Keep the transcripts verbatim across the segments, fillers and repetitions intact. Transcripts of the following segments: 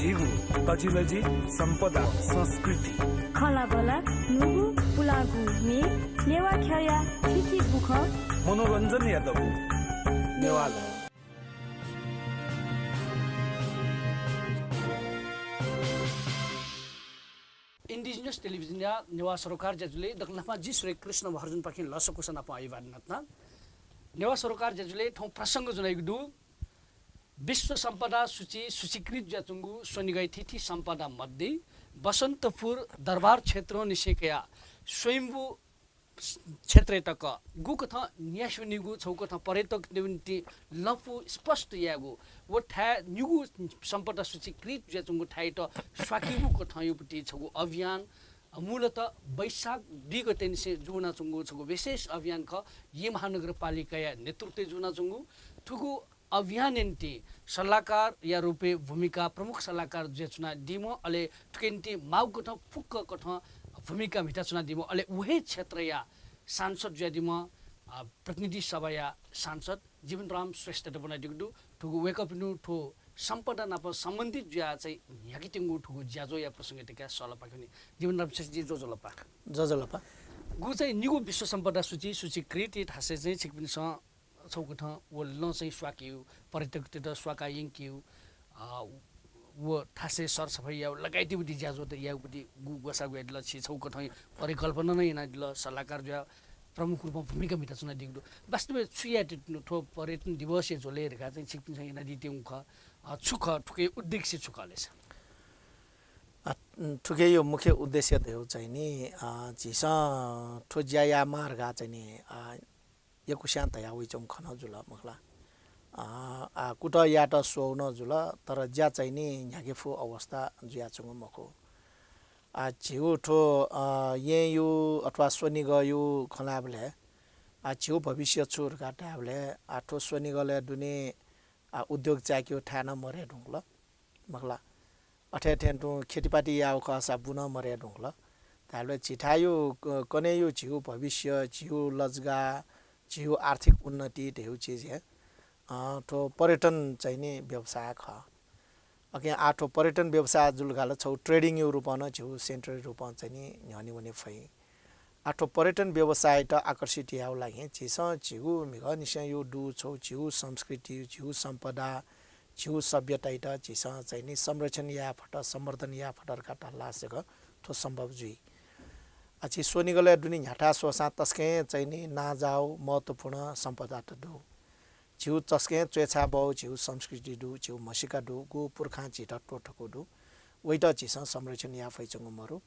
झीगु तजिलजि सम्पदा संस्कृति। खँल्हाबल्हा न्हूगु पुलांगु म्ये, नेवाः ख्यःया थीथी बुखँ। मनोरञ्जनया दबू नेवाः लः। Indigenous Television या नेवाः सरोकार ज्याझ्वलय् दकलय् न्हापां जि श्री कृष्ण महर्जनपाखें लसकुस नाप अभिवादन याना। नेवाः सरोकार ज्याझ्वलय् थौं प्रसंग ज्वनागु दु। विश्व सम्पदा सूची सूचीकृत जुयाच्वंगु स्वनिगःया थीथी सम्पदा मध्ये बसन्तपुर दरबार क्षेत्रंनिसें कयाः स्वयम्भू क्षेत्रय् तक गुकथं न्यास्यूनिगु, छगू कथं पर्यटकतय् निंतिं लँपु स्पष्ट यायेगु, व थाय् निगू सम्पदा सूचीकृत जुयाच्वंगु थाय्‌यात स्वाकेगु कथंयागु पति छगू अभियान, मूलतः वैशाख दुई गतेनिसें जूवनाच्वंगु छगू विशेष अभियान खः। येँ महानगरपालिकाया नेतृत्वय् जूवनाच्वंगु थुगु अभियानया निंतिं सल्लाहकारया रूपय् भूमिका, प्रमुख सल्लाहकार जुयाच्वनादीम्ह, अले थुकिया निंतिं माःगु कथं फुक्क कथं भूमिका म्हिताच्वनादीम्ह, अले व हे क्षेत्रया सांसद जुयादीम्ह, अ, प्रतिनिधि सभाया सांसद जीवनराम श्रेष्ठयात ब्वनादीगु दु। थुगु वय्‌कःपिनिगु थ्व सम्पदा नाप सम्बन्धित जुयाः चाहिँ न्ह्याकेत्यंगु थुगु ज्याझ्वःया प्रसंगय् तक सःलापाखें वने। जीवनराम श्रेष्ठजी, ज्वजलपा। ज्वजलपा। गु चाहिँ निगू विश्व सम्पदा सूची सूचीकृत थासय् चाहिँ छिकपिन्सं छगू कथं व लँ चाहिँ स्वाकेगु, पर्यटकतय्‌त स्वाकाः यंकेगु, अ, व थासय् सरसफाइ यायेगु लगायतया पति ज्याझ्वःत यायेगु पति गु ग्वसाः ग्वयादिल, छि छगू कथं परिकल्पना नं यानादिल, सल्लाहकार जुयाः प्रमुख रूपं भूमिका म्हिताच्वनादीगु दु। वास्तवय् छु यायेत्यंगु दु थ्व पर्यटन दिवसया झ्वलय् धकाः चाहिँ छिकपिन्सं यानादीत्यंगु खः, अ, छु खः, थुकिया उद्देश्य छु खः ले सर? अ, थुकिया मुख्य उद्देश्य धयागु चाहिँ नि, अ, झीसं थ्व ज्या यायेमाः धकाः चाहिँ नि, अ, यक्वस्यां धया वइच्वंगु खँ नं जुल, मखु ला। अ, आ, कुतः यायेत स्वःगु नं जुल, तर ज्या चाहिँ नि न्ह्याके फु अवस्था जुयाच्वंगु मखु। आ, झीगु थ्व, अ, येँया अथवा स्वनिगःया खँ ल्हायेबलय्, आ, झीगु भविष्य छु धकाः धायेबलय्, आ, थ्व स्वनिगलय् दुने, आ, उद्योग चायेकेगु थाय् नं मदये धुंकल, मखु ला। अथे थें तुं खेतीपाती याःगु खःसा बुँ नं मदये धुंकल। धायेबलय् झीथाय्‌या क-, कन्हय्‌या झीगु भविष्य, झीगु लजगाः, झीगु आर्थिक उन्नति धयागु चिज हे, अ, थ्व पर्यटन चाहिँ नि व्यवसाय खः। अकिं आः थ्व पर्यटन व्यवसाय जुल धाल छगू trading या रूपं नं झीगु centre या रूपं चाहिँ नि न्ह्यःने वने फइ। आः थ्व पर्यटन व्यवसाययात आकर्षित यायेगु लागि झीसं झीगु म्हिगःनिसेंया दु, छगू झीगु संस्कृति, झीगु सम्पदा, झीगु सभ्यतायात झीसं चाहिँ नि संरक्षण याये फत, संवर्धन याये फत धकाः धाल धाःसा जक थ्व सम्भव जुइ। आ, झी स्वनिगलय् दुने न्ह्याथाय् स्वःसां तसकं चाहिँ नि नांजाःगु महत्त्वपूर्ण सम्पदात दु। झीगु तसकं च्वय् छाय् बहःगु झीगु संस्कृति दु, झीगु म्हसीका दु, गु पुर्खां झीत त्वःथकूगु दु। वइत झीसं संरक्षण याये फइच्वंगु मदु।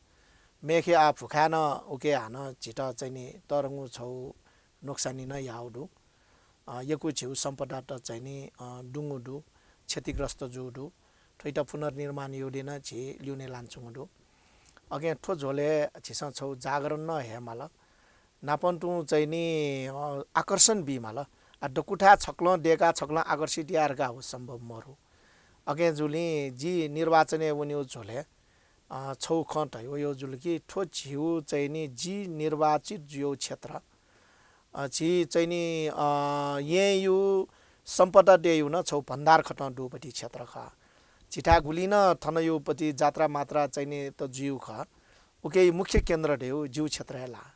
मेखे आः भुखाय् नं उके हानं झीत चाहिँ नि तःधंगु छगू नोक्सानी नं याःगु दु। अ, यक्व झीगु सम्पदात चाहिँ नि, अ, दुंगु दु, क्षतिग्रस्त जूगु दु। थ्वइत पुनर्निर्माण यायेगु नं झी ल्यूने लानाच्वंगु दु। अकिं थ्व झ्वलय् झीसं छगू जागरण नं हयेमाल। नापं तुं चाहिँ नि, अ, आकर्षण बीमाल। आ, दक्वथाय् छकलं दय्काः छकलं आकर्षित याये धकाः व सम्भव मदु। अकिं जुलिं जि निर्वाचनय् वनेगु झ्वलय्, अ, छगू खँ धयागु जुल कि थ्व झीगु चाहिँ नि जि निर्वाचित जुयागु क्षेत्र, अ, झी चाहिँ नि, अ, येँया सम्पदातय् नं छगू भण्डार खतं दुगु पति क्षेत्र खः। झीथाय् गुलि नं थनया पति जात्रा मात्रा चाहिँ नि त जुइगु खः। उके मुख्य केन्द्र धयागु जिगु क्षेत्रय् ला।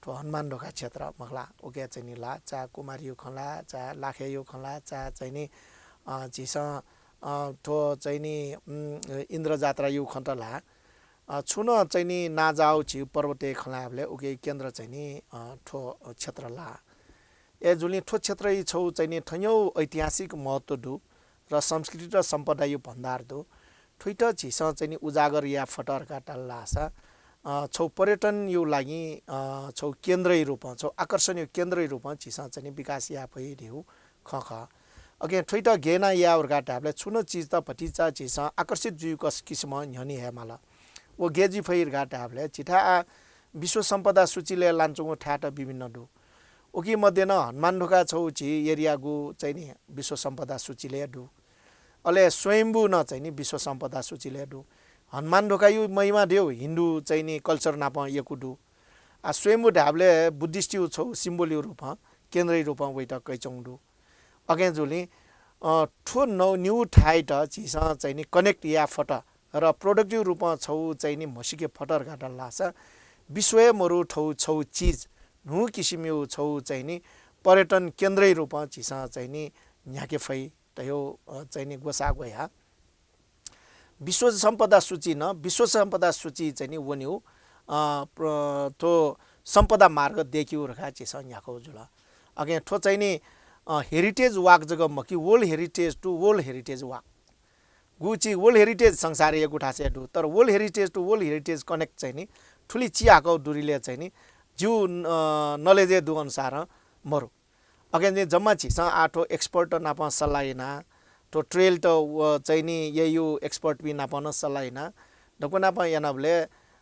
थ्व हनुमानढोका क्षेत्र मखु ला, उके चाहिँ नि ला, चाहे कुमारीया खँ ला, चाहे लाखेया खँ ला, चाहे चाहिँ नि, अ, झीसं, अ, थ्व चाहिँ नि, उम्, इन्द्रजात्राया खँ त ला। अ, छुं नं चाहिँ नि नांजाःगु झीगु पर्वतया खँ ल्हायेबलय् उके केन्द्र चाहिँ नि, अ, थ्व क्षेत्र ला। अय्‌जूगुलिं थ्व क्षेत्रया छगू चाहिँ नि थज्याःगु ऐतिहासिक महत्त्व दु र संस्कृति र सम्पदाया भण्डार दु। थुइत झीसं चाहिँ नि उजागर याये फत धकाः धाल धाःसा, अ, छगू पर्यटनया लागि, अ, छगू केन्द्रया रूपं, छगू आकर्षणया केन्द्रया रूपं झीसं चाहिँ नि विकास याये फइ धयागु खँ खः। अकिं थुइत गय् यानाः याये धकाः धायेबलय् छुं नं चिजत भतिचा झीसं आकर्षित जुइगु किसिमं न्ह्यःने हयेमाल। व गय् जुइ फइ धकाः धायेबलय् झीथाय् आः विश्व सम्पदा सूचीलय् लानाच्वंगु थाय्‌त विभिन्न दु। उकी मध्ये नं हनुमानढोका छगू झी एरियागु चाहिँ नि विश्व सम्पदा सूचीलय् दु। अले स्वयम्भू नं चाहिँ नि विश्व सम्पदा सूचीलय् दु। हनुमानढोकाया महिमा धयागु हिन्दू चाहिँ नि culture नाप यक्व दु। आ, स्वयम्भू धायेबलय् Buddhist या छगू symbol या रूपं, केन्द्रया रूपं वइत कयाच्वंगु दु। अकिं जूगुलिं, अ, थ्व नौ निगू थाय्‌त झीसं चाहिँ नि connect याये फत र productive रूपं छौ चाहिँ नि म्हसीके फत धकाः धाल धाःसा विश्वय् मरु थौ छौ चिज, न्हू किसिमयु छौ चाहिँ नि पर्यटन केन्द्रयु रूपं झीसं चाहिँ नि न्ह्याके फइ धयु, अ, चाहिँ नि ग्वसाः ग्वया। विश्व सम्पदा सूची न, विश्व सम्पदा सूची चाहिँ नि वन्यु, अ, प्र-, थ्व सम्पदा मार्ग देक्यु धकाः झीसं न्ह्याकौ जुल। अगे थ्व चाहिँ नि, अ, heritage walk जक मखु, World Heritage to World Heritage Walk। गु छि World Heritage संसारय् गुठासे दु, तर World Heritage to World Heritage Connect चाहिँ नि थुलि चिहाकौ दुरीले चाहिँ नि ज्यू, अ, knowledge दु अनुसार मरु। अगे नि जम्मा झीसं आ थ्व expert नाप सल्लाह याना, थ्व trail त व चाहिँ नि ययु expert पि नाप न सल्लाह याना, दक्व नाप यानाबले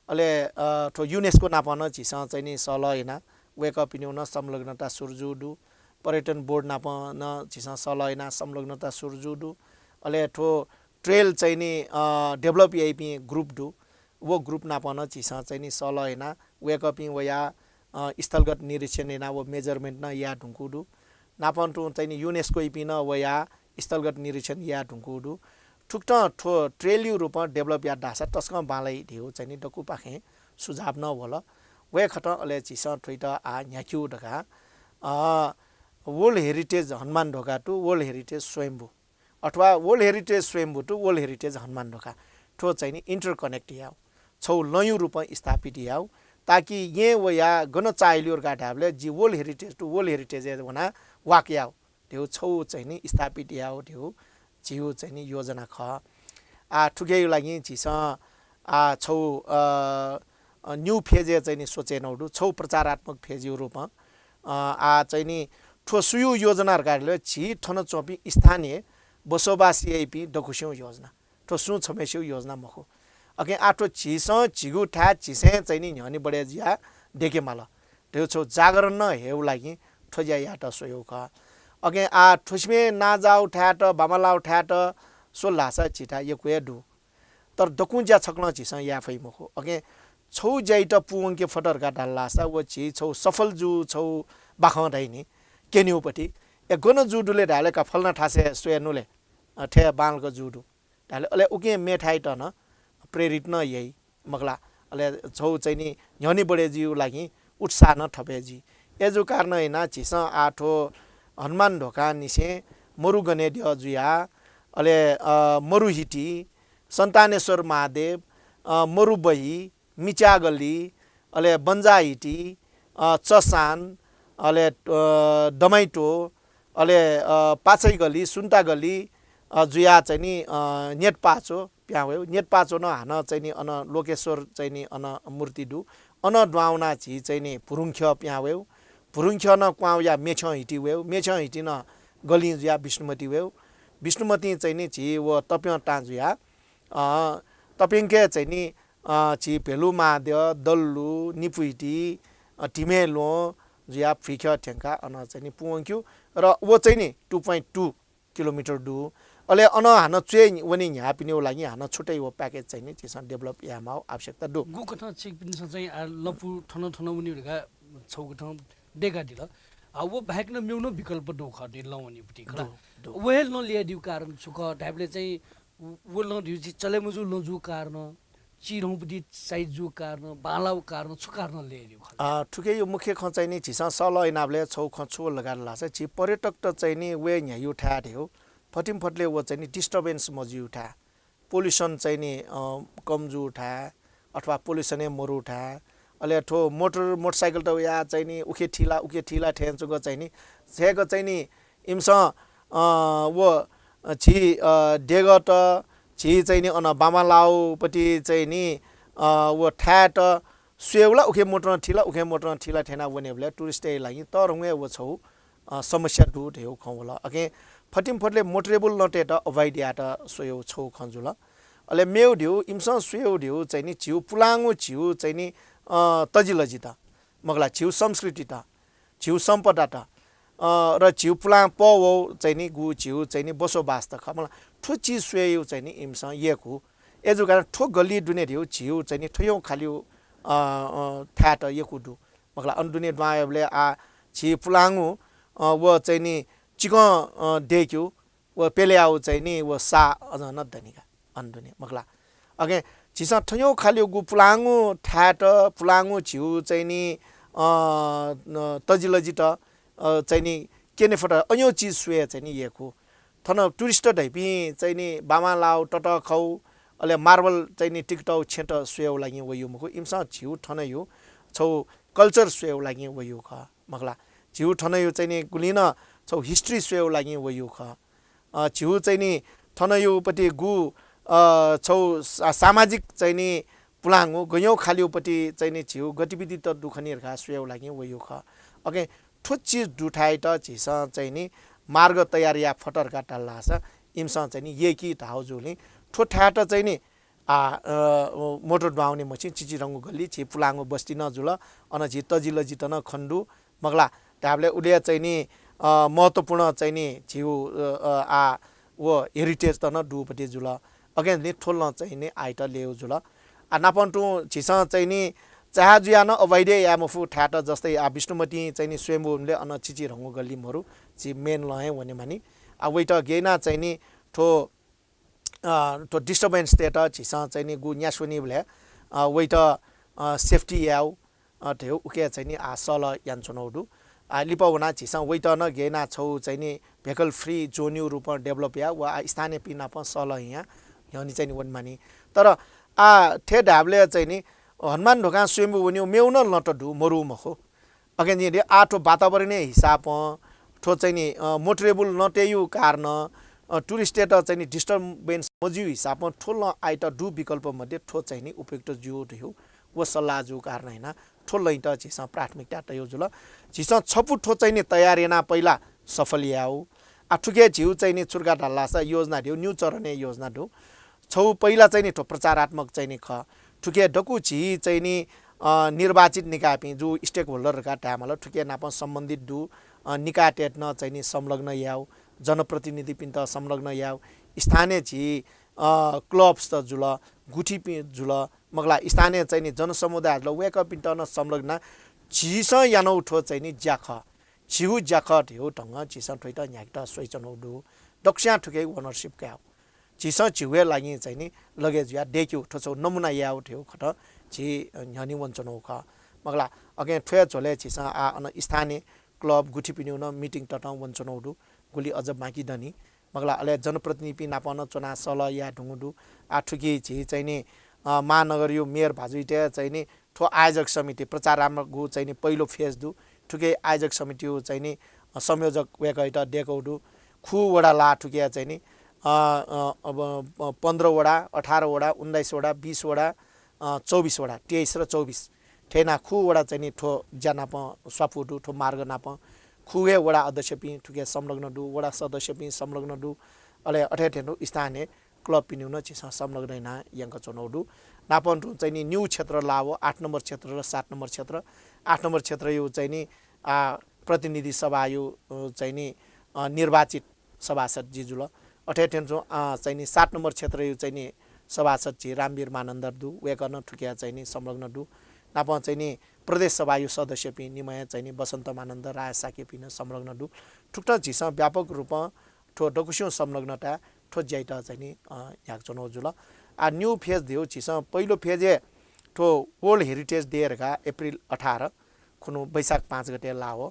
अले, अ, थ्व UNESCO नाप न झीसं चाहिँ नि सल्लाह याना, वय्‌कःपिनिउ न संलग्नता सुरु जू दु, पर्यटन board नाप न झीसं सल्लाह याना संलग्नता सुरु जू दु। अले थ्व trail चाहिँ नि, अ, develop याइपिं group दु, व group नाप न झीसं चाहिँ नि सल्लाह याना, वय्‌कःपिं वया, अ, स्थलगत निरीक्षण याना व measurement न या धुंकू दु। नापं तुं चाहिँ नि UNESCO इपिं न वया स्थलगत निरीक्षण या धुंकू दु। थुकथं थ्व trail यु रूपं develop या धाःसा तसकं बांलाइ धिउ चाहिँ नि दकुपाखें सुझाव न वल। वय्‌कथं अले झीसं थ्वइत आ न्ह्याक्यु धकाः, अ, World Heritage हनुमान ढोका to World Heritage स्वयम्भू अथवा World Heritage Swayambhu to World Heritage Hanuman ढोका थ्व चाहिँ नि interconnect याउ, छौ लयु रूपं स्थापित याउ, ताकि यें वया गन चाइल्यु धकाः धाबले जि World Heritage to World Heritage वना walk याउ, धिउ छौ चाहिँ नि स्थापित याउ धिउ झिउ चाहिँ नि योजना खः। आ, थुकेयु लागि झीसं आ, छौ, अ, अ, new phase चाहिँ नि सोचे नौ दु, छौ प्रचारात्मक phase यु रूपं। अ, आ, चाहिँ नि थ्व सुयु योजना धकाः धाबले झी थन च्वंपिं स्थानीय बसोबास याइपिं दकुस्यु योजना। थ्व सुं छमेस्यु योजना मखु। अके आ थ्व झीसं झिगु थाय् झीसं चाहिँ नि न्ह्यःने बढे जिया देके माल। धिउ छौ जागरण न हेउ लागि थ्व ज्या यात स्वयौ खः। अके आ थ्वसिमे नाजाउ थाय्‌त, बामालाउ थाय्‌त स्वल धाःसा झीथाय् यक्व हे दु। तर दकुं ज्या छकलं झीसं या फइ मखु। अके छौ ज्याइत पूवंके फत धकाः धाल धाःसा व झी छौ सफल जू छौ बाखं धाइ नि। केन्युपति ए गन जू दुले धायले का फलना थासे स्वयनुले, अ, थे बांलक जू दु। धायले अले उके मेथाइत न प्रेरित न याइ मखला। अले छौ चाहिँ नि न्ह्यःने बढे जिउ लागि उत्साह न थपे जि। एजु कारण याना झीसं आ थ्व हनुमान ढोका निसें मरु गनेद्यः जुया, अले, अ, मरु हिटी, सन्तानेश्वर महादेव, अ, मरु बही, मिच्यागली, अले बन्जाहिटी, अ, चसान, अले, अ, दमाइटो, अले, अ, पाछैगली, सुन्तागली, अ, जुया चाहिँ नि, अ, नेटपाचो प्यां वयु। नेटपाचो न हानं चाहिँ नि अन लोकेश्वर चाहिँ नि अन मूर्ति दु। अन द्वाउना झी चाहिँ नि भुरुङख्यः प्यां वयु। भुरुङख्यः न क्वाउया मेछ्यं हिटी वयु। मेछ्यं हिटी न गलिं जुया विष्णुमती वयु। विष्णुमती चाहिँ नि झी व तप्यं तां जुया, अ, तप्यंके चाहिँ नि, अ, झी भेलु महाद्यः, दल्लु, निपुहिटी, अ, ढिमे ल्वं जुया फुइख्यः थ्यंका अन चाहिँ नि पुवंक्यु र व चाहिँ नि two point two kilometer दु। अले अन हानं च्वे वने न्ह्यापिनिउ लागि हानं छुट्टै व package चाहिँ नि झीसं develop यायेमाउ आवश्यकता दु। गुकथं छिकपिन्सं चाहिँ आ लपु थन थन वने धका छौगु थं देका दिल। आ व बाहेक न मेउ न विकल्प दु खः नि लवनिपति खला। दु, दु। व हे लं लिया दिउ कारण छु खः धाइबले चाहिँ व लं दिउ चले मजु लं जु कारण चिरौंपति साइज जु कारण बालाउ कारण छु कारण ले दिउ खः। आ, थुके यो मुख्य खँ चाहिँ नि झीसं सल्लाह इनाबले छौ खँ छु लगा लासा झी पर्यटक त चाहिँ नि वे न्ह्यायु थाय् देउ। फटिम फटले व चाहिँ नि disturbance मजिउ थाय्। Pollution चाहिँ नि, अ, कम जु थाय् अथवा pollution ए मरु थाय्। अले थ्व मोटर, मोटरसाइकल त या चाहिँ नि उखे थिला, उखे थिला थें चुक चाहिँ नि झेक चाहिँ नि इमसं, अ, व झी, अ, देगत झी चाहिँ नि अन बामालाउपति चाहिँ नि, अ, व थाय्‌त स्वेउला उखे मोटर थिला, उखे मोटर थिला थेना वनेबले tourist ए लागि तरंगे व छौ अ, समस्या दु धयु खँ वल। अके फटिम फटले मोटरेबल लँटेत avoid यात स्वयु छौ खँ जुल। अले मेउ धिउ इमसं स्वयु धिउ चाहिँ नि झिउ पुलांगु झिउ चाहिँ नि, अ, तजिलजित मगला झिउ संस्कृतित, झिउ सम्पदात, अ, र झिउ पुलां पवौ चाहिँ नि गु झिउ चाहिँ नि बसोबास त खमला थ्व चिज स्वयु चाहिँ नि इमसं येकु। एजु कारण थ्व गल्ली दुने धिउ झिउ चाहिँ नि थ्वयौ खालिउ, अ, अ, थाय्‌त येकु दु। मखला अन दुने द्वां याबले आ झी पुलांगु, अ, व चाहिँ नि चिकं, अ, देक्यु व पेलेयागु चाहिँ नि व सा अझ नं दनि का, अन दुने मखु ला। OK, झीसं थज्याःगु खालि गु पुलांगु थाय्‌त, पुलांगु झीगु चाहिँ नि, अ, न, तजिलजित, अ, चाहिँ नि क्यने फत, अज्याःगु चिज स्वये चाहिँ नि यय्‌कू। थन tourist धइपिं चाहिँ नि बांबांलाःगु ततःखाःगु, अले marble चाहिँ नि तिकितःगु छेँत स्वयेगु लागिं वइगु मखु। इमिसं झीगु थनयागु छगू culture स्वयेगु लागिं वइगु खः, मखु ला। झीगु थनयागु चाहिँ नि गुलिं नं छगू history स्वयेगु लागिं वइगु खः। अ, झीगु चाहिँ नि थनयागु पति गु, अ, छगू सा-, सामाजिक चाहिँ नि पुलांगु गज्याःगु खालिगु पति चाहिँ नि झीगु गतिविधित दु खनि धकाः स्वयेगु लागिं वइगु खः। OK, थ्व चिज दुथाय्‌त झीसं चाहिँ नि मार्ग तयार याये फत धकाः धाल धाःसा इमिसं चाहिँ नि यय्‌की धाःगु जूगुलिं थ्व थाय्‌त चाहिँ नि, आ, अ, मोटर दुहां वने मछिं चिचिधंगु गल्ली, झी पुलांगु बस्ती नं जुल, अन झी तजिलजित नं खने दु, मखु ला। धायेबलय् उलि चाहिँ नि, अ, महत्त्वपूर्ण चाहिँ नि झीगु, अ, अ, आ, व heritage त नं दुगु पति जुल। OK, नि थ्व लं चाहिँ नि आइत ल्ययेगु जुल। आ, नापं तुं झीसं चाहिँ नि चाहे जुयाः नं avoid याये मफु थाय्‌त, जस्तै आ विष्णुमतिं चाहिँ नि स्वयम्भू वनेबलय् अन चिचिधंगु गल्ली मरु, झी main लं हे वने मानि। आ, वइत गय् यानाः चाहिँ नि थ्व, अ, थ्व disturbance तयेत झीसं चाहिँ नि गु न्यासि वनीबलय्, अ, वइत, अ, safety यायेगु, अ, धयागु उकी चाहिँ नि आ सल्लाह यानाच्वनागु दु। आ, लिपा वनाः झीसं वइत नं गय् यानाः छगू चाहिँ नि vehicle free zone यागु रूपं develop याः व आ स्थानीयपिं नाप सल्लाह हियाः न्ह्यःने चाहिँ नि वने मानि। तर आ थथे धायेबलय् चाहिँ नि हनुमान ढोकां स्वयम्भू वनीगु मेगु नं लँत दु, मरु मखु। OK, जिं धया आ थ्व वातावरणीय हिसाबं थ्व चाहिँ नि, अ, motorable लँतय्‌गु कारणं, अ, tourist-यात चाहिँ नि disturbance मजुइगु हिसाबं थ्व लं आइत दुगु विकल्प मध्ये थ्व चाहिँ नि उपयुक्त जुइ धयागु व सल्लाह जूगु कारणं यानाः थ्व लँइत झीसं प्राथमिकता तयागु जुल। झीसं छपु थ्व चाहिँ नि तयार यानाः पहिला सफल यायेगु। आ, थुकी झीगु चाहिँ नि छु धकाः धाल धाःसा योजना धयागु निगू चरणय् योजना दु। छगू पहिला चाहिँ नि थ्व प्रचारात्मक चाहिँ नि खः। थुकी दक्व झी चाहिँ नि, अ, निर्वाचित निकायपिं जु stakeholder धकाः धायेमाल, थुकी नाप सम्बन्धित दु, अ, निकायतय्‌त नं चाहिँ नि संलग्न यायेगु, जनप्रतिनिधिपिन्त संलग्न यायेगु, स्थानीय झी, अ, clubs त जुल, गुथिपिं जुल, मखु ला, स्थानीय चाहिँ नि जनसमुदाय जुल, वय्‌कःपिन्त नं संलग्न यानाः झीसं यानागु थ्व चाहिँ नि ज्याखँ, झीगु ज्याखँ धयागु ढंगं झीसं थ्वइत न्ह्याकेत स्वयाच्वनागु दु। दक्वस्यां थुकी ownership कायेगु। झीसं झीगु हे लागि चाहिँ नि लगे जुयाः दय्‌केगु, थ्व छगू नमुना यायेगु धयागु खँतं झी, अ, न्ह्यःने वनाच्वनागु खः। मखु ला, OK, थ्वया झ्वलय् झीसं आ अन स्थानीय club गुथिपिनिगु नं meeting ततं वनाच्वनागु दु। गुलि अझ बाँकी दनि। मखु ला, अले जनप्रतिनिधिपिं नाप नं च्वनाः सल्लाह याये धुंगु दु। आ थुकी झी चाहिँ नि, अ, महानगरयागु मेयर भाजुइत चाहिँ नि थ्व आयोजक समिति, प्रचारात्मकगु चाहिँ नि पहिलो phase दु। थुकी आयोजक समितियागु चाहिँ नि, अ, संयोजक वय्‌कःइत दय्‌कागु दु। खुगू वडा लाः थुकिया चाहिँ नि, अ, अ, अब, अ, पन्ध्र वडा, अठार वडा, उन्नाइस वडा, बीस वडा, अ, चौबिस वडा, तेइस र चौबिस। थथे यानाः खुगू वडा चाहिँ नि थ्व ज्या नाप स्वापू दु, थ्व मार्ग नाप। खुगू हे वडा अध्यक्षपिं थुकी संलग्न दु, वडा सदस्यपिं संलग्न दु। अले अथे थें तुं स्थानीय clubपिनिगु नं झीसं संलग्न यानाः यंकाच्वनागु दु। नाप तुं चाहिँ नि निगू क्षेत्र लाः वः, आठ नम्बर क्षेत्र र सात नम्बर क्षेत्र। आठ नम्बर क्षेत्रयागु चाहिँ नि, आ, प्रतिनिधि सभायागु, अ, चाहिँ नि, अ, निर्वाचित सभासद जि जुल। अथे थें तुं, अ, चाहिँ नि सात नम्बर क्षेत्रयागु चाहिँ नि सभासद झी रामवीर मानन्धर दु, वय्‌कः नं थुकिया चाहिँ नि संलग्न दु। नाप चाहिँ नि प्रदेश सभायागु सदस्यपिं निम्हया चाहिँ नि बसन्त मानन्धर, राजेश शाक्यपिं नं संलग्न दु। थुकथं झीसं व्यापक रूपं थ्व दक्वसिगु संलग्नता थ्व ज्याइत चाहिँ नि, अ, न्ह्याकाच्वनागु जुल। आ निगू phase धयागु झीसं पहिलो phase-य् थ्व World Heritage Day धकाः April अठार खुन्हु वैशाख पाँच गते लाः वः।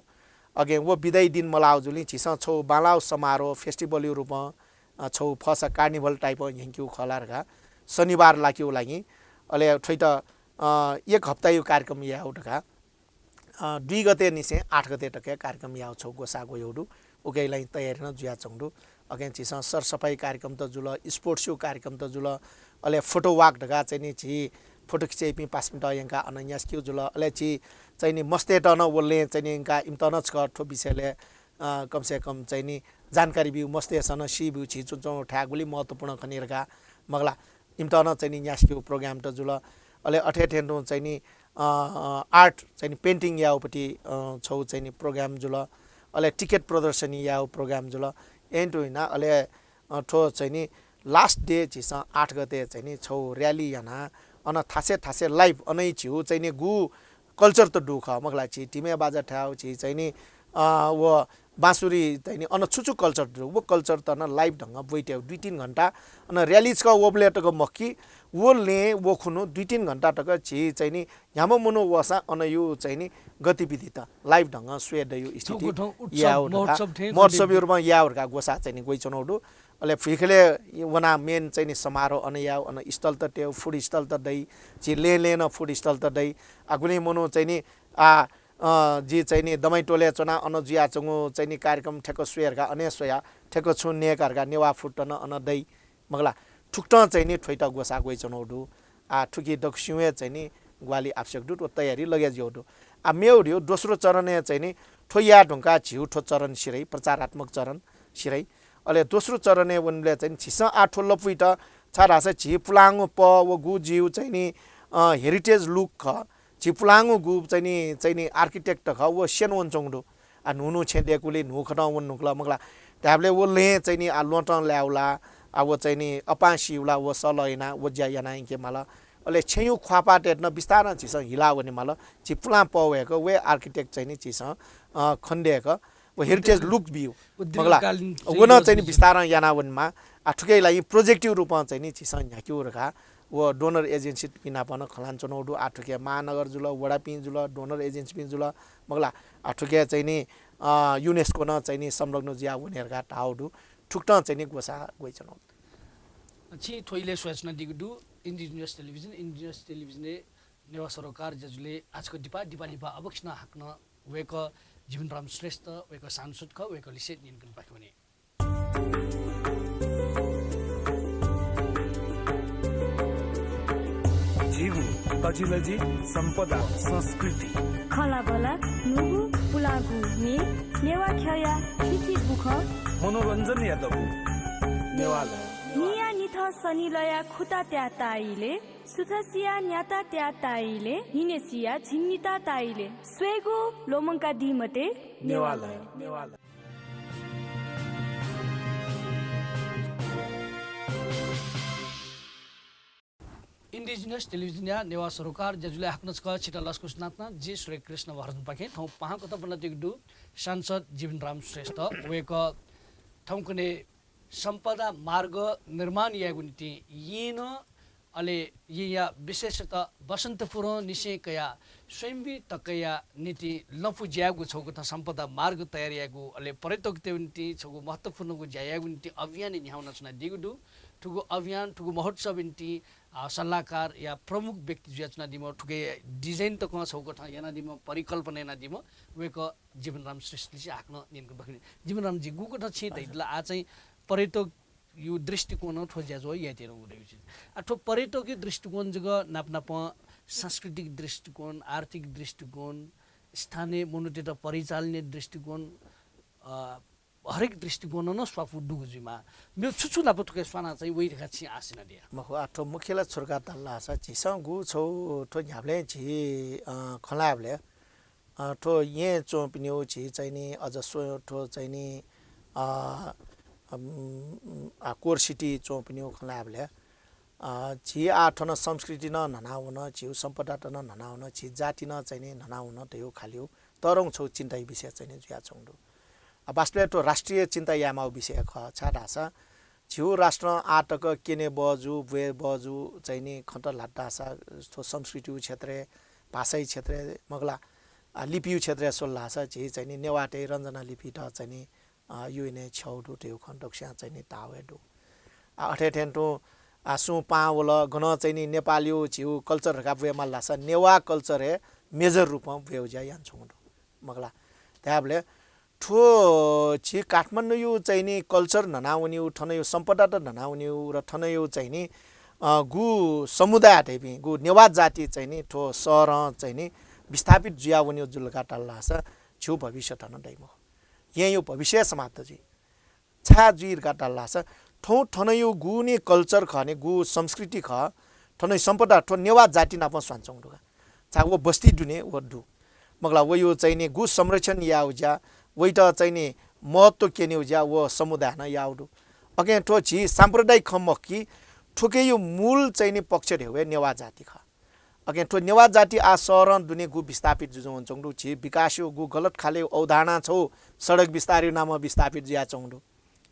OK, व बिदायी दिन मलाःगु जूगुलिं झीसं छगू बांलाःगु समारोह, festival-यागु रूपं, अ, छगू फसा carnival type न्ह्याकेगु खः ला धकाः शनिबार लाकेगु लागि, अले थ्वइत, अ, एक हप्तायागु कार्यक्रम यायेगु धकाः, अ, दुई गते निसें आठ गते तक कार्यक्रम यायेगु छगू ग्वसाः ग्वयागु दु। उकिया लागि तयारी नं जुयाच्वंगु दु। OK, झीसं सरसफाइ कार्यक्रम त जुल, sports-यागु कार्यक्रम त जुल, अले photo walk धकाः चाहिँ नि झी photo खिचय्‌पिं पासापिन्त यंकाः अन न्यासकेगु जुल। अले झी चाहिँ नि मस्तय्‌त नं व लँय् चाहिँ नि यंकाः इमित नं छकः थ्व विषयलय्, अ, कम से कम चाहिँ नि जानकारी ब्यू, मस्तय्‌सं नं सी ब्यू, झी च्वंच्वंगु थाय् गुलि महत्त्वपूर्ण खनि धकाः, मखु ला। इमित नं चाहिँ नि न्यासकेगु program त जुल। अले अथे थें तुं चाहिँ नि, अ, अ, art चाहिँ नि painting याःगु पति, अ, छगू चाहिँ नि program जुल। अले ticket प्रदर्शनी याःगु program जुल। अय्‌नं तुं यानाः अले, अ, थ्व चाहिँ नि last day झीसं आठ गते चाहिँ नि छगू rally यानाः अन थासय् थासय् live अन झीगु चाहिँ नि गु culture त दु खः, मखु ला, झी धिमय् बाजा थायेगु, झी चाहिँ नि, अ, व बाँसुरी चाहिँ नि अन छु छु culture दु, व culture त नं live ढंगं ब्वइतयेगु दुई तीन घण्टा, अन rally छकः वबलय् तक मखु कि, व लँय् व खुन्हु दुई तीन घण्टा तक झी चाहिँ नि न्ह्याम्ह मनू वःसां अनयु चाहिँ नि गतिविधि त live ढंगं स्वये दयु स्थिति थौंकथं उत्सव, यायेगु धकाः, महोत्सव थें महोत्सवया रूपं यायेगु धकाः ग्वसाः चाहिँ नि ग्वइच्वनागु दु। अले फुइँखलय् वनाः main चाहिँ नि समारोह अन यायेगु, अन stall त तयेगु, food stall त दइ, झी लँय् लँय् नं food stall त दइ। आ, गुलिं मनू चाहिँ नि, आ, अ, जि चाहिँ नि दमैटोलय् च्वनाः अन जुयाच्वंगु चाहिँ नि कार्यक्रम ठ्याक्क स्वये धकाः अन हे स्वयाः ठ्याक्क छुं नयेका धकाः नेवाः food त नं अन दइ। मखु ला, थुकथं चाहिँ नि थ्वइत ग्वसाः ग्वइच्वनागु दु। आ, थुकी दक्वसिबें चाहिँ नि ग्वाहालि आवश्यक दु, व तयारी लगे जुयागु दु। आ, मेगु धइगु दोस्रो चरणय् चाहिँ नि थ्व याये धुंकाः झीगु थ्व चरण सिधइ, प्रचारात्मक चरण सिधइ। अले दोस्रो चरणय् वनेबलय् चाहिँ नि झीसं आ थ्व लँपुइत, छाय्धाःसा झी पुलांगु पह व गु झीगु चाहिँ नि, अ, heritage look खः। झी पुलांगु गु चाहिँ नि, चाहिँ नि architect खः, व स्यने वनाच्वंगु दु। आ, न्हू न्हू छेँ दय्‌कूगुलिं न्हू खतं वने धुंकल, मखु ला। धायेबलय् व लँय् चाहिँ नि, आ, ल्वहँतं लायेगु ला, आ, व चाहिँ नि अपां सीगु ला, व सलह यानाः व ज्या याना यंकेमाल। अले छेँयु ख्वाःपाः तयेत नं बिस्तारं झीसं हिला वनेमाल। झी पुलां पह वय्‌क व architect चाहिँ नि झीसं, अ, खनेदय्‌क व heritage look बियु, व मखु ला। दीर्घकालीन व नं चाहिँ नि योजना बिस्तारं याना वनेमाः। आ, थुकिया लागि project-यु रूपं चाहिँ नि झीसं न्ह्याकेगु धकाः व donor agency-पिं नाप नं खँ ल्हानाच्वनागु दु। आ, थुकिया महानगर जुल, वडापिं जुल, donor agency-पिं जुल, मखु ला। आ, थुकिया चाहिँ नि, अ, UNESCO नं चाहिँ नि संलग्न जुया वने धकाः धाःगु दु। थुकथं चाहिँ नि ग्वसाः ग्वइच्वनागु दु। छिं थ्व इलय् स्वयाच्वनादीगु दु Indigenous Television, Indigenous Television-य् नेवाः सरोकार ज्याझ्वलय् आःचक दिपा, दिपा लिपा अबलय् नं हाकनं वय्‌कः जीवनराम श्रेष्ठ, वय्‌कः सांसद खः, वय्‌कःलिसे न्यंकनं पाखे वने। झीगु तजिलजि सम्पदा संस्कृति। खँल्हाबल्हा न्हूगु पुलांगु म्ये, नेवाः ख्यःया थीथी बुखँ। मनोरञ्जनया दबू नेवालय। न्हिया निथं सनिलया खुता त्याः ताः इलय्, सुथसिया न्याता त्याः ताः इलय्, न्हिनय्‌सिया झिंनिता ताः इलय्। स्वयेगु ल्वःमंकादी मते। नेवालय, नेवालय। Indigenous Television-या नेवाः सरोकार ज्याझ्वलय् हाकनं छकः छित लसकुस यानाच्वना। जि सूर्यकृष्ण महर्जनपाखें थौं पाहां कथं ब्वनातयागु दु सांसद जीवनराम श्रेष्ठ। वय्‌कः थौंकन्हय् सम्पदा मार्ग निर्माण यायेगु निंतिं येँनं, अले येँया विशेषतः बसन्तपुरंनिसें कयाः स्वयम्भू तकया निंतिं लँपु ज्यायेगु छगू कथं सम्पदा मार्ग तयार यायेगु, अले पर्यटकतय् निंतिं छगू महत्त्वपूर्णगु ज्या यायेगु निंतिं अभियान न्ह्यानाच्वनादीगु दु। थुगु अभियान, थुगु महोत्सव निंतिं, आ, सल्लाहकारया प्रमुख व्यक्ति जुयाच्वनादीम्ह, थुकिया design तकं छगू कथं यानादीम्ह, परिकल्पना यानादीम्ह वय्‌कः जीवनराम श्रेष्ठलिसे हाकनं न्यंकनं पाखे वने। जीवनरामजी, गुकथं छिं धयादिल, आ, चाहिँ पर्यटकयु दृष्टिकोणं थ्व ज्याझ्वः यायेत्यनागु दु। आ, थ्व पर्यटकयु दृष्टिकोण जक नाप नापं सांस्कृतिक दृष्टिकोण, आर्थिक दृष्टिकोण, स्थानीय मनूतय्‌त परिचालनया दृष्टिकोण, अ, हरेक दृष्टिकोणं नं स्वापू दुगु जुइमाः। मेगु छु छु नाप थुके स्वानाः चाहिँ वइ धकाः छिं आश यानादिया? मखु, आ, थ्व मुख्य ला छु धकाः धाल धाःसा झीसं गु छगू थ्व न्ह्याबलें झी, अ, खँ ल्हायेबलय्, अ, थ्व येँय् च्वंपिनिगु झी चाहिँ नि अझ स्व-, थ्व चाहिँ नि, अ, अम, आ, core city च्वंपिनिगु खँ ल्हायेबलय्, अ, झी आ थन संस्कृति नं न्हनावन, झीगु सम्पदात नं न्हनावन, झी जाति नं चाहिँ नि न्हनावन धयागु खालिगु तःधंगु छगू चिन्ताया विषय चाहिँ नि जुयाच्वंगु दु। आ, वास्तवय् थ्व राष्ट्रिय चिन्ता यायेमाःगु विषय खः, छाय्धाःसा झीगु राष्ट्रं आः तक क्यने बहःजू, ब्वये बहःजू चाहिँ नि खँत ल्हात धाःसा थ्व संस्कृतिया क्षेत्रय्, भाषाया क्षेत्रय् मखु ला, आ, लिपिया क्षेत्रय् स्वल धाःसा झी चाहिँ नि नेवाःतय् रञ्जना लिपित चाहिँ नि, आ, यु एन ए छ्यःगु दु धयागु खँ दक्वस्यां चाहिँ नि ताः वये दु। आ, अथे थें तुं, आ, सुं पाहां वल, गनं चाहिँ नि नेपालयु झीगु culture धकाः ब्वयेमाल धाःसा नेवाः culture हे major रूपं ब्वयेगु ज्या यानाच्वंगु दु। मखु ला, धायेबलय् थ्व झी काठमाडौँयु चाहिँ नि culture न्हनावनीगु, थनयु सम्पदात न्हनावनीगु र थनयु चाहिँ नि, अ, गु समुदाय धइपिं, गु नेवाः जाति चाहिँ नि थ्व शहरं चाहिँ नि विस्थापित जुयावनीगु जुल धकाः धाल धाःसा झीगु भविष्य थन दइ मखु। येँयु भविष्य समाप्त जुइ। छाय् जुइ धकाः धाल धाःसा थौं थनयु गु नि culture खः नि, गु संस्कृति खः, थनयु सम्पदा थ्व नेवाः जाति नाप स्वानाच्वंगु दु का। छाय् व बस्ती दुने व दु। मखु ला, वयु चाहिँ नि गु संरक्षण यायेगु ज्या, वइत चाहिँ नि महत्त्व क्यनेगु ज्या व समुदायनं याःगु दु। अकिं थ्व झी साम्प्रदायिक खँ मखु कि, थुकियु मूल चाहिँ नि पक्ष धयागु हे नेवाः जाति खः। अकिं थ्व नेवाः जाति आः शहरं दुने गु विस्थापित जुजुं वंच्वंगु दु, झी विकासयु गु गलत खाले अवधारणा छौ सडक विस्तारयु नामं विस्थापित जुयाच्वंगु दु।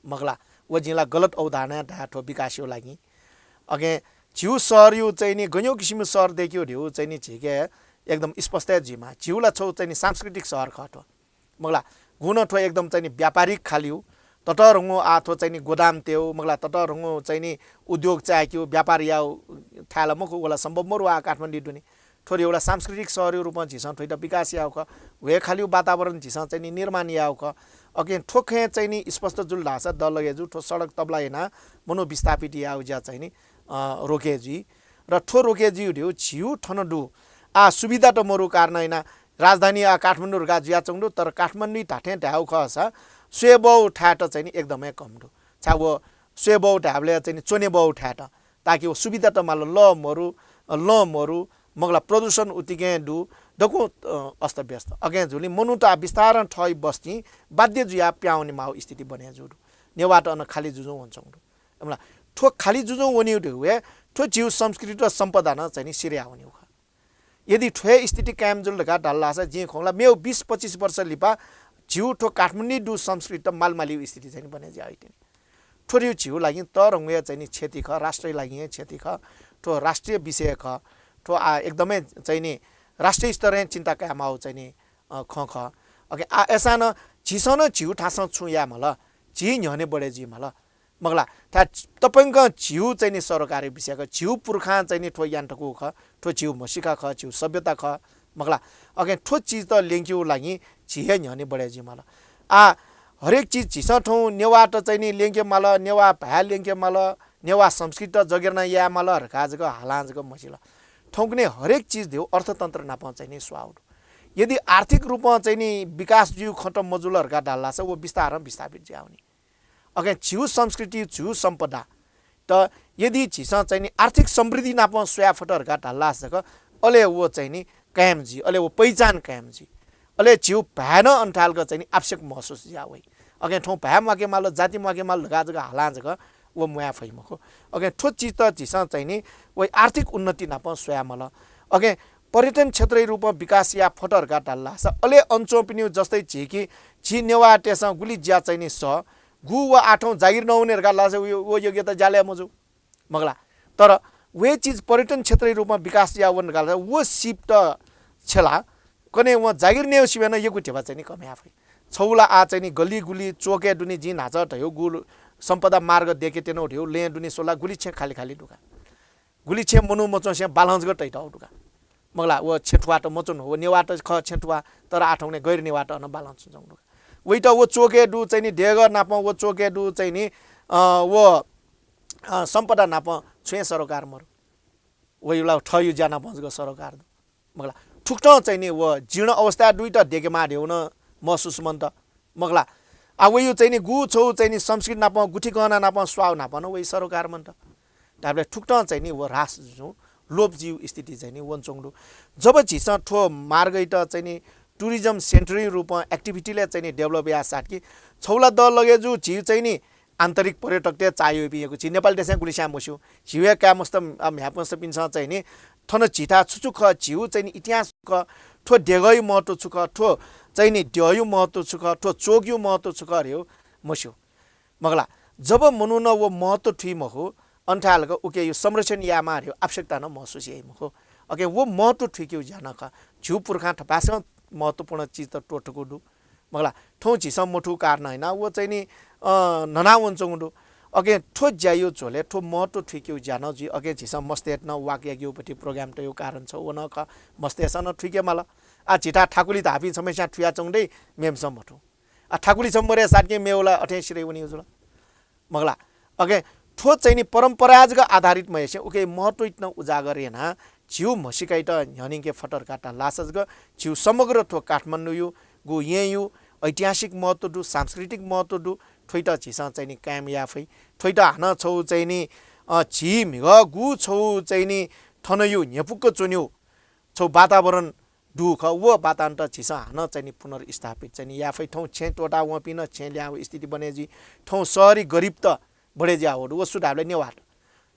मखला, व जिं ला गलत अवधारणा धाये थ्व विकासयु लागि। अकिं झिउ शहरयु चाहिँ नि गन्यौ किसिम शहर देख्यौ धिउ चाहिँ नि झीके एकदम स्पष्ट जुइमा। झिउ ला छौ चाहिँ नि सांस्कृतिक शहर खः थ्व। मखला, गुण थ्व एकदम चाहिँ नि व्यापारिक खालिउ, ततरंगु आः थ्व चाहिँ नि गोदाम तेउ, मखला, ततरंगु चाहिँ नि उद्योग चाय्क्यु, व्यापार याउ थाय् ला मखु, वला सम्भव मरु आः काठमाडौं दुने। थ्व एउटा सांस्कृतिक शहरयु रूपं झीसं थ्वइत विकास याउ खः, वे खालिउ वातावरण झीसं चाहिँ नि निर्माण याउ खः। अकिं थ्व खँय् चाहिँ नि स्पष्ट जुल धाःसा द लगे जु थ्व सडक तबला याना मनू विस्थापित याउ ज्या चाहिँ नि, अ, रोके जुइ। र थ्व रोके जुइ धिउ झिउ थन दु। आः सुविधा त मरु कारण याना राजधानी आः काठमाडौं रुका जुयाच्वंगु दु, तर काठमाडौं धाथें धाउ खःसा स्वयेबौ थाय्त चाहिँ नि एकदमै कम दु। छा व स्वयेबौ धायबले चाहिँ नि च्वनेबौ थाय्त, ताकि व सुविधा त माल ल मरु, ल मरु, मखला प्रदूषण उतिके दु, दकु, अ, अस्तव्यस्त। अकिं जुलि मनूत आः विस्तारं थइ बस्ती बाध्य जुया प्याउने माउ स्थिति बने जु दु। नेवात अन खाली जुजुं वंच्वंगु दु। मखला, थ्व खाली जुजुं वनिउ धिउ हे थ्व झिउ संस्कृति र सम्पदा न चाहिँ नि सिर्या वनिउ खः। यदि थ्व स्थिति कायम जुल धका धाल धाःसा जिं खोंला मेउ बीस पच्चिस वर्ष लिपा झिउ थ्व काठमाडौं दु संस्कृति त मालमालिउ स्थिति चाहिँ नि बने ज्या हुइतिनि। थ्व धिउ झिउ लागि तरंगु हे चाहिँ नि क्षति खः, राष्ट्रयु लागि हे क्षति खः। थ्व राष्ट्रिय विषय खः। थ्व आः एकदमै चाहिँ नि राष्ट्रिय स्तरय् चिन्ता कायमाउ चाहिँ नि, अ, खँ खः। अकिं आः एसां न झीसं न झिउ थासं छुं याये माल, झी न्ह्यःने बढे जुइ माल। मखला, था तपंक झिउ चाहिँ नि सरोकारयु विषय खः, झिउ पुर्खां चाहिँ नि थ्व यान थकू खः, थ्व झिउ म्हसिका खः, झिउ सभ्यता खः। मखला, अकिं थ्व चिज त ल्यंक्यु लागि झी हे न्ह्यःने बढे जुइ माल। आः हरेक चिज झीसं थौं नेवात चाहिँ नि ल्यंके माल, नेवाः भाय् ल्यंके माल, नेवाः संस्कृति त जगेर्ना याये माल धका जक हालां जक म्हसिल। थौंकने हरेक चिज धिउ अर्थतन्त्र नापं चाहिँ नि स्वाउ दु। यदि आर्थिक रूपं चाहिँ नि विकास जुइउ खँ त मजुल धका धाल धाःसा व विस्तारं विस्थापित जुयाउनि। अकिं झिउ संस्कृति, झिउ सम्पदा त यदि झीसं चाहिँ नि आर्थिक समृद्धि नापं स्वया फत धका धाल धाःसा जक अले व चाहिँ नि कायम जुइ, अले व पहिचान कायम जुइ। अले झिउ भाय् न अन थाय् जक चाहिँ नि आवश्यक महसुस जुया वइ। अकिं थौं भाय् म्वाके माल, जाति म्वाके माल धका जक हालां जक व म्वाये फइ मखु। अकिं थ्व चिज त झीसं चाहिँ नि व आर्थिक उन्नति नापं स्वया माल। अकिं पर्यटन क्षेत्रयु रूपं विकास या फत धका धाल धाःसा अले अन च्वंपिनिउ जस्तै झीकि झी नेवाःतय्सं गुलि ज्या चाहिँ नि सः, गु व आः थौं जागिर नवने धका धाल धाःसा व, व योग्यता ज्यालय् मजू। मखला, तर वे चिज पर्यटन क्षेत्रयु रूपं विकास या वन धका धाल धाःसा व सिप त छेला कने व जागिर नेउ सिबें न यक्व धिबा चाहिँ नि कमया फइ। छौ ला आः चाहिँ नि गल्ली गुल्ली चोके दुने जिं न्हाचा धयु गु सम्पदा मार्ग देके तेनौ धिउ लँय् दुने स्वला गुलि छेँ खाली खाली दुका। गुलि छेँ मनू मच्वंसें बालं जक तइतौ दुका। मखला, व छेँ थुवात मच्वन, व नेवात खः छेँ थुवा, तर आः थौंकने गैर नेवात अन बालं च्वंच्वंगु दुका। वइत व चोके दु चाहिँ नि देगः नापं व चोके दु चाहिँ नि, अ, व, अ, सम्पदा नापं छुं हे सरोकार मरु। वयु ला थयु ज्या नापं जक सरोकार दु। मखला, थुकथं चाहिँ नि व जीर्ण अवस्था दुइत देकेमा धिउ न महसुस मन्त। मखला, आः वयु चाहिँ नि गु छौ चाहिँ नि संस्कृति नापं गुथि गहना नापं स्वाउ नापं न वइ सरोकार मन्त। धाबले थुकथं चाहिँ नि व ह्रास जुजुं लोप जिउ स्थिति चाहिँ नि वंच्वंगु दु। जब झीसं थ्व मार्गइत चाहिँ नि tourism centre रूपं activity ले चाहिँ नि develop या साथ कि छौ ला द लगे जु झी चाहिँ नि आन्तरिक पर्यटकतय् चाःयुपिं यक्व झी नेपाल देशय् गुलिस्यां मस्यू। झिउ हे काय् मस्त, अ, म्ह्याय् मस्तपिन्सं चाहिँ नि थन झीथाय् छु छु खः, झिउ चाहिँ नि इतिहास खः, थ्व देगःयु महत्व छु खः, थ्व चाहिँ नि द्यःयु महत्व छु खः, थ्व चोकयु महत्व छु खः धिउ मस्यू। मखला, जब मनुन व महत्व थुइ मखु, अन थाय् लक उकेयु संरक्षण यायेमा धिउ आवश्यकता न महसुस याइ मखु। अकिं व महत्व थुइकेयु ज्या न खः। झिउ पुर्खां थपाय्सकं महत्वपूर्ण चिज त त्वःथकू दु। मखला, थौं झीसं मथू कारण हैना व चाहिँ नि, अ, न्हना वंच्वंगु दु। अकिं थ्व ज्यायु झ्वलय् थ्व महत्व थुइकेयु ज्या न जुइ। अकिं झीसं मस्तय्त न वाक याकेयु पति program तयु कारण छ व न खः। मस्तय्सं न थुइके माल। आः झीथाय् थाकुलि धाःपिं छम्हेस्यां थुयाच्वंगु दइ, मेम्हस्यां मथू। आः थाकुलि छम्ह मरे साथके मेउ ला अथें सिधै वनियु जुल। मखला, अकिं थ्व चाहिँ नि परम्परा जक आधारित महेसें उके महत्व इतन उजागर याना झिउ म्हसिकाइत न्ह्यनिंके फत धका धाल धाःसा जक झिउ समग्र थ्व काठमाडौंयु गु येँयु ऐतिहासिक महत्व दु, सांस्कृतिक महत्व दु, थ्वइत झीसं चाहिँ नि कायम याये फइ। थ्वइत हानं छौ चाहिँ नि, अ, झी म्हिगः गु छौ चाहिँ नि थनयु न्ह्यपुक्क च्वन्यु छौ वातावरण दु खः, व वातावरण त झीसं हानं चाहिँ नि पुनर्स्थापित चाहिँ नि याये फइ। थौं छेँ त्वःता वंपिं न छेँ ल्याहां स्थिति बने जुइ। थौं शहरी गरिब त बढे ज्या हो दु, व सु धाबले नेवात।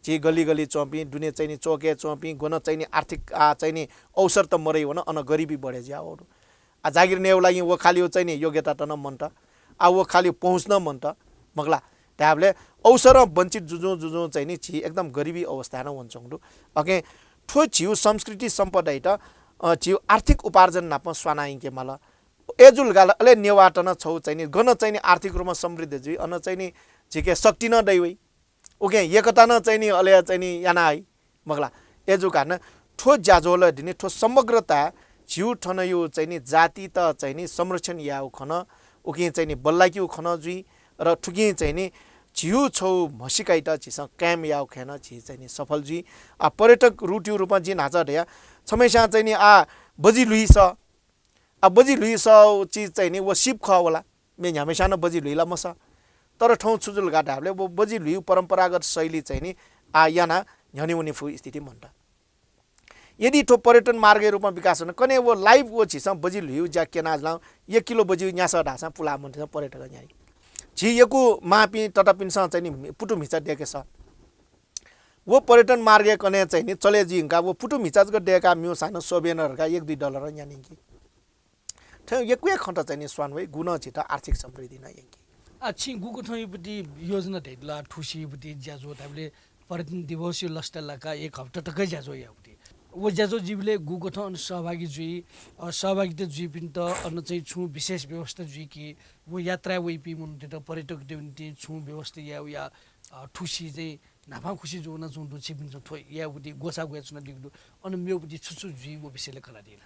झी गल्ली गल्ली च्वंपिं, दुने चाहिँ नि चौकय् च्वंपिं, गन चाहिँ नि आर्थिक आ चाहिँ नि अवसर त मरैवन, अन गरिबी बढे जुयावःगु दु। आ जागिर नयेगु लागि व खालियो चाहिँ नि योग्यता त नं मन्त। आ व खालियो पहुँच नं मन्त, मखुला। धायेबलय् अवसरं वञ्चित जुजुं जुजुं चाहिँ नि झी एकदम गरिबी अवस्थाय् नं वनाच्वंगु दु। अकिं थ्व झीगु संस्कृति सम्पदायात, अ, झीगु आर्थिक उपार्जन नाप स्वाना यंके माल। अय्‌जूगुलिं अले नेवाःत नं छगू चाहिँ नि गन चाहिँ नि आर्थिक रूपमा समृद्ध जुइ, अन चाहिँ नि झीके शक्ति नं दइ वइ। उकिं एकता नं चाहिँ नि अले चाहिँ नि याना हइ, मखुला। अय्‌जूगुलिं थ्व ज्याझ्वलय् दुने थ्व समग्रता झीगु थनयु चाहिँ नि जातित चाहिँ नि संरक्षण यायेगु खँ नं, उकिं चाहिँ नि बल्लाकेगु खँ नं जुइ, र थुकिं चाहिँ नि झीगु छगू म्हसीकायात झीसं कायम यायेगु खँय् नं झी चाहिँ नि सफल जुइ। आ, पर्यटक route-यु रूपमा जिं न्हाचा धया, छम्हस्यां चाहिँ नि आ बजि ल्हुइ सः, आ बजि ल्हुइ सः चिज चाहिँ नि व सिप खः वला, मे न्ह्याम्हस्यां नं बजि ल्हुइ ला मसः। तर थौं छु जुल का धायेबलय् व बजि ल्हुइगु परम्परागत शैली चाहिँ नि आ याना न्ह्यःने वने फु स्थिति मन्त। यदि थ्व पर्यटन मार्गया रूपमा विकास वन, कन्हय् व live व झीसं बजि ल्हुइगु ज्या क्यना जुलां एक किलो बजिगु न्यासः धाःसां पुलाः मन्त पर्यटक न्ह्याइ। झी यक्व मांपिं ततापिन्सं चाहिँ नि पुतु म्हिचा दय्‌के सः। व पर्यटन मार्गय् कन्हय् चाहिँ नि चले जुइंका व पुतु म्हिचा जक दय्‌का म्यूसां नं souvenir का एक दुई dollar न्यानिंकी। थ्व यक्व खँत चाहिँ नि स्वान वइ, गुनं झीत आर्थिक समृद्धि नं यंकी। आ, छिं गुकथंयुपति योजना धयादिल, आ, थुसियुपति ज्याझ्वः धायेबलय् पर्यटन दिवसयु लसताय् लाका एक हप्ता तक ज्याझ्वः याउपति। व ज्याझ्वः जुइबलय् गुकथं अन सहभागी जुइ, अ, सहभागिता जुइपिन्त अन चाहिँ छुं विशेष व्यवस्था जुइ कि व यात्राय् वइपिं मनूतय्त पर्यटकतयु निंतिं छुं व्यवस्था याउ या, अ, थुसि चाहिँ न्हापां खुसि जुयावनाच्वंगु दु, छिपिन्सं थ्व यायेगुति ग्वसाः ग्वयाच्वनादीगु दु, अन मेगुति छु छु जुइ व विषयलय् कनादिल।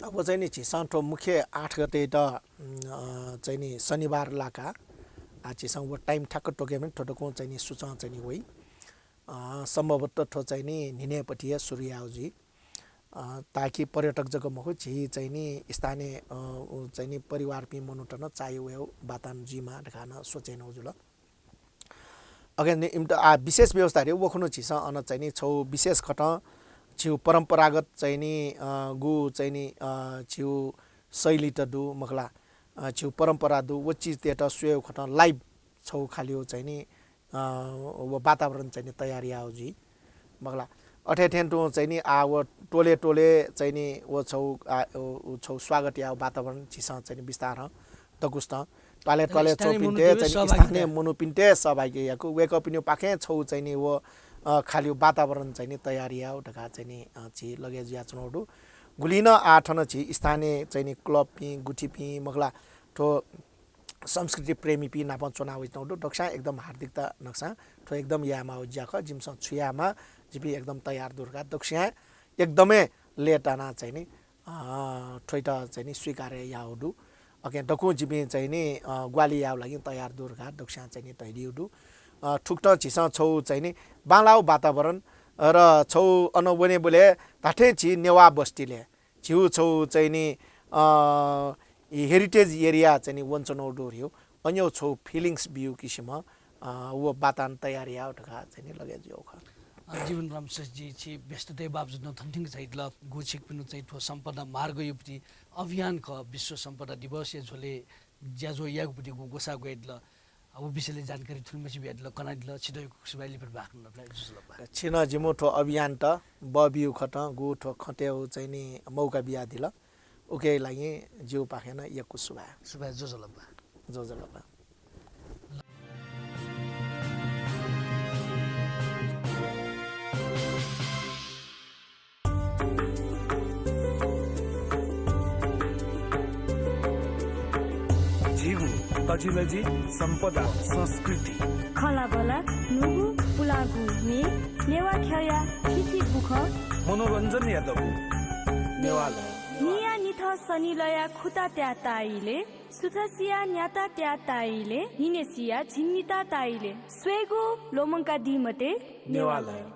अब चाहिँ नि झीसं थ्व मुख्य आठ गतेयात, उम्, अ, चाहिँ नि शनिबार लाका, आ, झीसं व time ठ्याक्क तोके भने थ्व दक्वं चाहिँ नि सुचं चाहिँ नि वइ। अ, सम्भवतः थ्व चाहिँ नि न्हिनय्‌पति हे सुरु याउ जुइ। अ, ताकि पर्यटक जक मखु, झी चाहिँ नि स्थानीय, अ, उ चाहिँ नि परिवारपिं मनूत नं चाइ वयेगु वातावरण जुइमा धकाः नं सोचे नं जुल। अकिं नि इमित आ विशेष व्यवस्था रे वखुनु झीसं अन चाहिँ नि छौ विशेष कथं झीउ परम्परागत चाहिँ नि, अ, गु चाहिँ नि, अ, झीउ शैली त दु मखला, अ, झीउ परम्परा दु, व चिजतय्त स्वयेउ कथं live छौ खालिउ चाहिँ नि, अ, व वातावरण चाहिँ नि तयार याउ जुइ मखला। अथे थें तुं चाहिँ नि आ व टोले टोले चाहिँ नि व छौ, आ, उ, उ छौ स्वागत याउ वातावरण झीसं चाहिँ नि बिस्तारं दकुस्तं त्वालय् त्वालय् च्वंपिन्त चाहिँ नि स्थानीय मनूपिन्त सहभागी याकु वय्कःपिनिउ पाखें छौ चाहिँ नि व, अ, खालिउ वातावरण चाहिँ नि तयार याउ धका चाहिँ नि, अ, झी लगे जुया च्वनाउ दु। गुलिं नं आ थन झी स्थानीय चाहिँ नि club पिं, गुथिपिं मखला, थ्व संस्कृति प्रेमीपिं नाप च्वना वइच्वनाउ दु। दक्सां एकदम हार्दिकता नकसां थ्व एकदम यायेमाउ ज्या खः। जिमिसं छु यायेमा, जिपिं एकदम तयार दु धका दक्सां एकदमै लय्ताना चाहिँ नि, अ, थ्वइत चाहिँ नि स्वीकार याउ दु। अकिं दकुं जिपिं चाहिँ नि, अ, ग्वाहालि याउ लागि तयार दु धका दक्सां चाहिँ नि धैदिउ दु। अ, थुकथं झीसं छौ चाहिँ नि बांलाउ वातावरण र छौ अन वनेबलय् धाथें झी नेवा बस्तीलय् झीउ छौ चाहिँ नि, अ, इ heritage area चाहिँ नि वंचनौ दु ह्रिउ अन्यौ छौ feelings बिउ किसिम, अ, व वातावरण तयार याउ धका चाहिँ नि लगे जुउ खः। अ, जीवनराम श्रेष्ठजी, छि व्यस्तताया बावजुद नं थन थिंक झाइदिल। गु छिकपिनु चाहिँ थ्व सम्पदा मार्गयुपति अभियान खः, विश्व सम्पदा दिवसया झ्वले ज्याझ्वः यागुपति गु ग्वसाः ग्वयादिल। अ, व विषयले जानकारी थुलिमछि बियादिल, कनादिल, छितः यक्व सुभाय् लिपा बाखन नफला, जुजुलपा। छिन जिमु थ्व अभियानत बबिउ खतं गु थ्व खँतेउ चाहिँ नि मौका बियादिल। उके लागि जिउ पाखें नं यक्व सुभाय्। सुभाय्, जुजुलपा। जुजुलपा। झीगु तजिलजि सम्पदा संस्कृति। खँल्हाबल्हा न्हूगु पुलांगु म्ये, नेवाः ख्यःया थीथी बुखँ। मनोरञ्जनया दबू। नेवालय। न्हिया निथं सनिलया खुता त्याः ताइले, सुथसिया न्याता त्याः ताइले, न्हिनेसिया झिंनिता ताइले। स्वयेगु ल्वःमंकादी मते। नेवालय।